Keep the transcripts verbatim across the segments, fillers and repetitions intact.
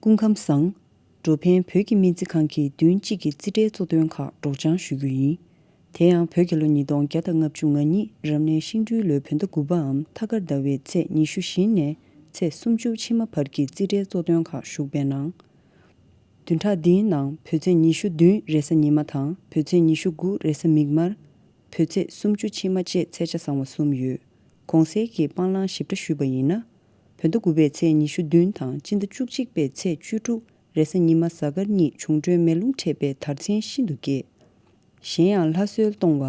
སྐུ་ཁམས་བཟང་། འགྲོ་ཕན་བོད་ཀྱི་སྨན་རྩིས་ཁང་གིས་བདུན་གཅིག་གི་རྩིས་ཁྲའི་གཙོ་དོན་ཁག་སྒྲོག་སྦྱང་ཞུ་རྒྱུ་ཡིན། དེ་ཡང་བོད་རྒྱལ་ལོ་ཉིས་སྟོང་བརྒྱ་དང་ལྔ་བཅུ་ང་གཉིས་རབ་གནས་ཤིང་སྦྲུལ་ལོའི་བོད་ཟླ་དགུ་པའམ་ཐ་སྐར་ཟླ་བའི་ཚེས་ཉི་ཤུ་བཞི་ནས་ཚེས་སུམ་ཅུ་ཕྱི་མ་བར་གྱི་རྩིས་ཁྲའི་གཙོ་དོན་ཁག་ཞུགས་པའི་ནང་། བདུན་ཕྲག་འདིའི་ནང་བོད་ཚེས་ཉི་ཤུ་བདུན་རེས་གཟའ་ཉི་མ་དང་བོད་ཚེས་ཉི་ཤུ་དགུ་རེས་གཟའ་མིག་དམར། བོད་ཚེས་སུམ་ཅུ་ཕྱི་མ་བཅས་ཚེས་ཆ་བཟང་བ་གསུམ་ཡོད། གོང་གསལ་གྱི་སྤང་བླང་ཞིབ་ཕྲ་ཞུས་པ་ཡིན་ན། བོད་ཟླ་དགུ་པའི་ཚེས་ཉི་ཤུ་བདུན་དང་སྤྱི་ཟླ་བཅུ་གཅིག་པའི་ཚེས་བཅུ་དྲུག་རེས་གཟའ་ཉི་མ་གཟའ་སྐར་གཉིས་འབྱུང་འཕྲོད་མེ་རླུང་འཕྲད་པའི་དར་མཚན་ཤིན་ཏུ་རྒྱས། གཞན་ཡང་ལྷ་གསོལ་གཏོང་བ།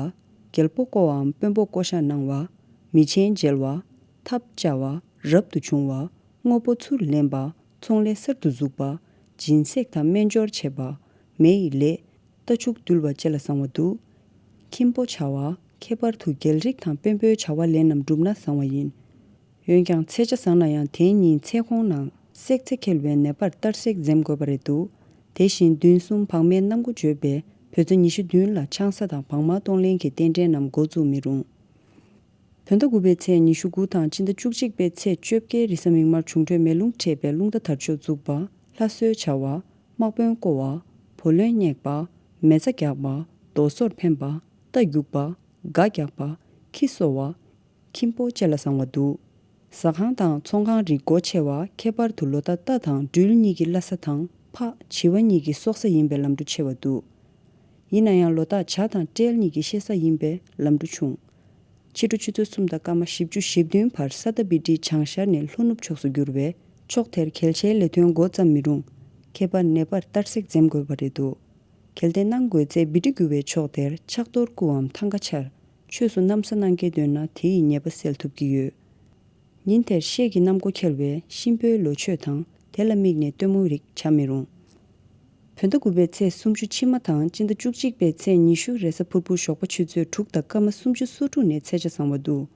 རྒྱལ་པོ་བསྐོ་བའམ་དཔོན་པོ་བསྐོ་བཞག་གནང་བ། མི་ཆེན་མཇལ་བ། ཐབས་བཅའ་བ། རབ་ཏུ་བྱུང་བ། དངོས་པོ་ཚུར་ལེན་པ། ཚོང་ལས་གསར་དུ་འཛུགས་པ། སྦྱིན་སྲེག་དང་སྨན་སྦྱོར་བྱེད་པ། མེ་ཡི་ལས། རྟ་ཕྱུགས་འདུལ་བ་བཅས་ལ་བཟང་བ་འདུག་ཁྱིམ་སྤོ་བྱ་བ། ཁྱད་པར་དུ་རྒྱལ་རིགས་དང་དཔོན་པོའི་བྱ་བ་ལས་རྣམས་བསྒྲུབས་ན་བཟང་བ་ཡིན། འོན་ཀྱང་ཚེས་ཆ་བཟང་ན་ཡང་དེ་ཉིན་ཚེས་གོང་ནང་བསྲེག་ཚེ་འཁེལ་བའི་ནད་པར་གཏར་སྲེག་འཛེམ་དགོས་པ་རེད་འདུག་དེ་བཞིན་བདུན་གསུམ་བག་མའི་གནམ་སྒོ་བརྗོད་པའི་བོད་ཚེས་ཉི་ཤུ་བདུན་ལ་ཆང་ས་དང་བག་མ་གཏོང་ལེན་གྱི་རྟེན་འབྲེལ་རྣམས་འགོ་བཙུགས་མི་རུང་། བོད་ཟླ་དགུ་པའི་ཚེས་ཉི་ཤུ་དགུ་དང་སྤྱི་ཟླ་བཅུ་གཅིག་པའི་ཚེས་བཅོ་བརྒྱད་རེས་གཟའ་མིག་དམར་འབྱུང་འཕྲོད་མེ་རླུང་འཕྲད་པའི་རླུང་རྟ་དར་ལྕོག་འཛུགས་པ། ལྷ་གསོལ་བྱ་བ། དམག་དཔོན་བསྐོ་བ། བུ་ལོན་བསྙེགས་པ། མེ་བཙའ་རྒྱག་པ། རྡོ་སོར་འཕེན་པ། རྟ་རྒྱུག་པ། སྒ་རྒྱག་པ། ཁྱི་གསོ་བ། ཁྱིམ་སྤོ་བཅས་ལ་བཟང་བ་འདུག་ཟ་ཁང་དང་ཚོང་ཁང་རིགས་སྒོ་ཕྱེ་བ། ཁྱད་པར་དུ་ལོ་རྟགས་རྟ་དང་སྦྲུལ་གཉིས་ཀྱི་བླ་གཟའ་དང་ཕག་བྱི་བ་གཉིས་ཀྱི་སྲོག་གཟའ་ཡིན་པའི་ལམ་འགྲོ་ཆེ་བ་འདུག་ཡིན་ན་ཡང་ལོ་རྟགས་བྱ་དང་སྤྲེལ་གཉིས་ཀྱི་གཤེད་གཟའ་ཡིན་པའི་ལམ་འགྲོ་ཆུང་། ཕྱི་དྲོ་ཆུ་ཚོད་གསུམ་དང་སྐར་མ་བཞི་བཅུ་ཞེ་བདུན་བར་ས་ད་བི་ཏི་བྱང་ཤར་ནས་ལྷོ་ནུབ་ཕྱོགས་སུ་འགྱུར་བས་ཕྱོགས་དེར་གལ་ཆེའི་ལས་དོན་འགོ་བརྩམ་མི་རུང་། ཁྱད་པར་ནད་པར་གཏར་སྲེག་འཛེམ་དགོས་པ་རེད་འདུག་གལ་ཏེ་གནང་དགོས་ཚེ་བི་ཏི་འགྱུར་བའི་ཕྱོགས་དེར་ཕྱག་རྡོར་སྐུའམ་ཐང་ཀ་འཕྱར། ཆོས་སུ་ན་བཟའ་གནང་གལ་འདོད་ན་དེ་ཡི་ཉེས་པ་སེལ་ཐུབ་ཀྱི་ཡོད། ཉིན་དེར་ཤེལ་གྱི་གནམ་སྒོ་འཁེལ་བས་གཤིན་པོའི་ལོ་མཆོད་དང་དེ་ལ་དམིགས་ནས་སྟོན་མོ་རིགས་བྱ་མི་རུང་། བོད་ཟླ་དགུ་པའི་ཚེས་སུམ་ཅུ་ཕྱི་མ་དང་སྤྱི་ཟླ་བཅུ་གཅིག་པའི་ཚེས་ཉི་ཤུ་རེས་གཟའ་ཕུར་བུ་ཞོགས་པ་ཆུ་ཚོད་དྲུག་དང་སྐར་མ་སུམ་ཅུ་སོ་དྲུག་ནས་ཚེས་ཆ་བཟང་བ་འདུག་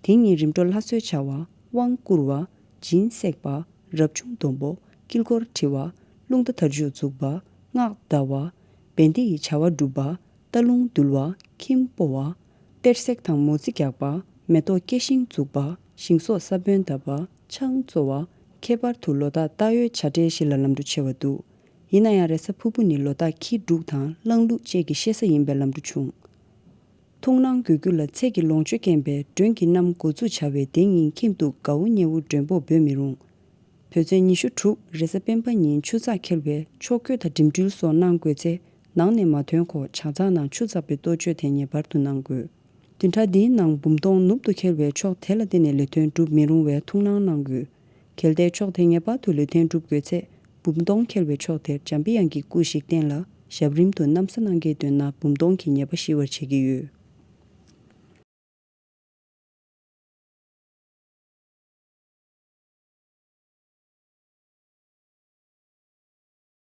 དེ་ཉིན་རིམ་གྲོ་ལྷ་གསོལ་བྱ་བ། དབང་བསྐུར་བ། སྦྱིན་སྲེག་པ། རབ་བྱུང་སྡོང་པོ། དཀྱིལ་འཁོར་བྲི་བ། རླུང་རྟ་དར་ལྕོག་འཛུགས་པ། སྔགས་བཟླ་བ། བན་དེ་ཡི་བྱ་བ་སྒྲུབ་པ། རྟ་ལུང་འདུལ་བ། ཁྱིམ་སྤོ་བ། གཏེར་སྲེག་དང་མོ་རྩིས་རྒྱག་པ། མེ་ཏོག་སྐྱེ་ཤིང་འཛུགས་པ། ཞིང་སོགས་ས་བོན་བཏབ་པ། ཆང་བཙོ་བ། ཁྱད་པར་དུ་ལོ་རྟགས་རྟ་ཡོས་བྱ་སྤྲེལ་བཞི་ལ་ལམ་འགྲོ་ཆེ་བ་འདུག་ཡིན་ན་ཡང་རེས་གཟའ་ཕུར་བུ་ནི་ལོ་རྟགས་ཁྱི་འབྲུག་དང་གླང་ལུག་བཅས་ཀྱི་གཤེད་གཟའ་ཡིན་པས་ལམ་འགྲོ་ཆུང་། ཐུགས་སྣང་དགོས་རྒྱུ་ལ་ཚེ་གི་ལོངས་སྤྱོད་རྐྱེན་པས་མགྲོན་གྱི་མནའམ་འགོ་འཛུགས་བྱ་བའི་དེ་ཉིན་ཁྱིམ་དུ་དགའ་བོ་ཉེ་བོ་མགྲོན་པོ་འབོད་མི་རུང་། བོད་ཚེས་ཉི་ཤུ་དྲུག་རེས་གཟའ་སྤེན་པ་ཉིན་ཆུ་ཚགས་འཁེལ་བས་ཕྱོགས་བསྐྱོད་དང་འགྲིམ་འགྲུལ་སོགས་གནང་དགོས་ཚེ་ནང་ནས་མ་ཐོན་གོང་ཇ་ཚགས་ནང་ཆུ་ཚགས་པའི་ལྟོ་སྤྱོད་དེ་ངེས་པར་དུ་གནང་དགོས། བདུན་ཕྲག་འདིའི་ནང་འབུམ་སྟོང་ནུབ་ཏུ་འཁེལ་བས་ཕྱོགས་དེ་ལ་བརྟེན་ནས་ལས་དོན་སྒྲུབ་མི་རུང་བའི་ཐུགས་སྣང་གནང་དགོས། གལ་ཏེ་ཕྱོགས་དེ་ངེས་པར་དུ་ལས་དོན་སྒྲུབ་དགོས་ཚེ་འབུམ་སྟོང་འཁེལ་བའི་ཕྱོགས་དེར་འཇམ་པའི་དབྱངས་ཀྱི་སྐུ་ཞིག་བསྟན་ལ་ཞབས་རིམ་དུ་ན་བཟའ་གནང་གལ་འདོད་ན་འབུམ་སྟོང་གི་ཉེས་པ་ཞི་བར་བྱེད་ཀྱི་ཡོད།